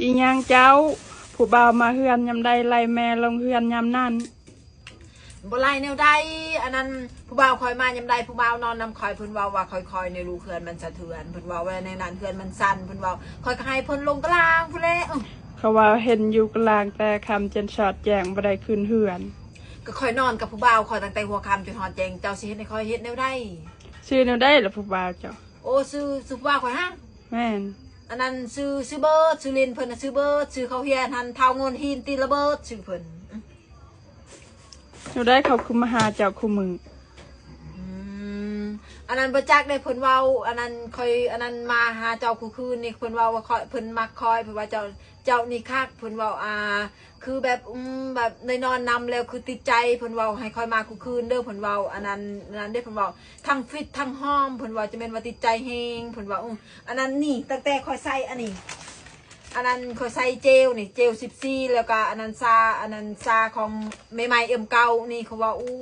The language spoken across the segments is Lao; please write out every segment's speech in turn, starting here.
ອີ່ຫຍັງເຈົ້າ? ຜູ້ບ່າວມາເຮືອນຍາມໃດ ໄລ່ແມ່ລົງເຮືອນຍາມນັ້ນ. ບໍ່ໄລ່ແນວໃດ, ອັນນັ້ນ ຜູ້ບ່າວຂ້ອຍມາຍາມໃດ ຜູ້ບ່າວນອນນຳຂ້ອຍ ເພິ່ນເວົ້າວ່າຄ່ອຍໆ ໃນລູກເຮືອນມັນສະເທືອນ, ເພິ່ນເວົ້າວ່າແນວນັ້ນ ເຮືອນມັນສັ່ນ, ເພິ່ນເວົ້າ ຂ້ອຍກໍໃຫ້ເພິ່ນລົງກະລາງພຸ້ນແຫຼະ. ເອີ ເຂົາວ່າເຫັນຢູ່ກະລາງແຕ່ຄ່ຳຈົນຊອດແຈ້ງ ບໍ່ໄດ້ຂຶ້ນເຮືອນ. ກໍຂ້ອຍນອນກັບຜູ້ບ່າວຂ້ອຍຕັ້ງແຕ່ຫົວຄ່ຳຈົນຮອດແຈ້ງ, ເຈົ້າຊິເຮັດໃຫ້ຂ້ອຍເຮັດແນວໃດ? ຊື່ແນວໃດລະຜູ້ບ່າວເຈົ້າ? ໂອ້ ຊື່ ຊື່ຜູ້ບ່າວຂ້ອຍຫັ້ນ. ແມ່ນ. ອັນນັ້ນຊື່ ຊື່ເບີດ, ຊື່ຫຼິ້ນເພິ່ນນະຊື່ເບີດ, ຊື່ເຂົາຮຽນຫັ້ນ ທ້າວໂງ່ນຫີນຕີລະເບີດ ຊື່ເພິ່ນ. ແນວໃດເຂົາຄືມາຫາເຈົ້າຄູ່ມື້? ອືມ ອັນນັ້ນບໍ່ຈັກເດ້ ເພິ່ນເວົ້າ ອັນນັ້ນຂ້ອຍ ອັນນັ້ນມາຫາເຈົ້າຄູ່ຄືນນີ້ ເພິ່ນເວົ້າວ່າຂ້ອຍ ເພິ່ນມັກຂ້ອຍ ເພິ່ນວ່າເຈົ້າ ເຈົ້ານີ້ຄັກ ເພິ່ນເວົ້າ ອ່າ ຄືແບບ ອືມ ແບບໄດ້ນອນນຳແລ້ວຄືຕິດໃຈ ເພິ່ນເວົ້າໃຫ້ຂ້ອຍມາຄູ່ຄືນເດີ ເພິ່ນເວົ້າ ອັນນັ້ນ ອັນນັ້ນເດ້ ເພິ່ນເວົ້າທັງຟິດທັງຫອມ ເພິ່ນເວົ້າຈະແມ່ນວ່າຕິດໃຈແຮງ ເພິ່ນເວົ້າ ອືມ ອັນນັ້ນນີ້ ຕັ້ງແຕ່ຂ້ອຍໃສ່ອັນນີ້ ອັນນັ້ນຂ້ອຍໃສ່ເຈວນີ້ ເຈວສິບສີ່ ແລ້ວກະອັນນັ້ນຊາ ອັນນັ້ນຊາຂອງແມ່ໃໝ່ເອັມເກົ້ານີ້ ເຂົາວ່າ ອູ້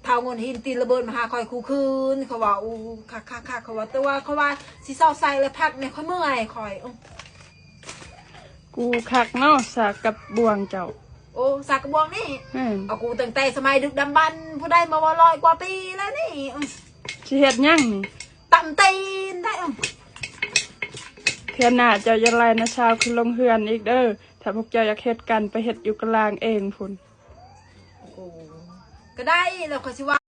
ທ້າວໂງ່ນຫີນຕີລະເບີດມາຫາຂ້ອຍຄູ່ຄືນ ເຂົາວ່າ ອູ້ ຄັກໆໆ ເຂົາວ່າ ແຕ່ວ່າເຂົາວ່າຊິເຊົາໃສ່ແລ້ວພັກແດ່ ຂ້ອຍເມື່ອຍ ຂ້ອຍ ອືມ ກູຄັກເນາະ ສາກກັບບ່ວງເຈົ້າ. ໂອ້ ສາກກັບບ່ວງນີ້ ແມ່ນ ເອົາກູຕັ້ງແຕ່ສະໄໝດຶກດຳບັນ ຜູ້ໃດມາວ່າຮ້ອຍກວ່າປີແລ້ວນີ້ ອືມ ຊິເຮັດຫຍັງນີ້? ຕຳຕີນໄດ້ ອືມ ເທື່ອໜ້າເຈົ້າຢ່າໄລ່ນ້າສາວຂຶ້ນລົງເຮືອນອີກເດີ ຖ້າພວກເຈົ້າຢາກເຮັດກັນ ໄປເຮັດຢູ່ກະລາງເອງພຸ້ນ. ໂອ້ ກໍໄດ້ ແລ້ວຂ້ອຍຊິວ່າ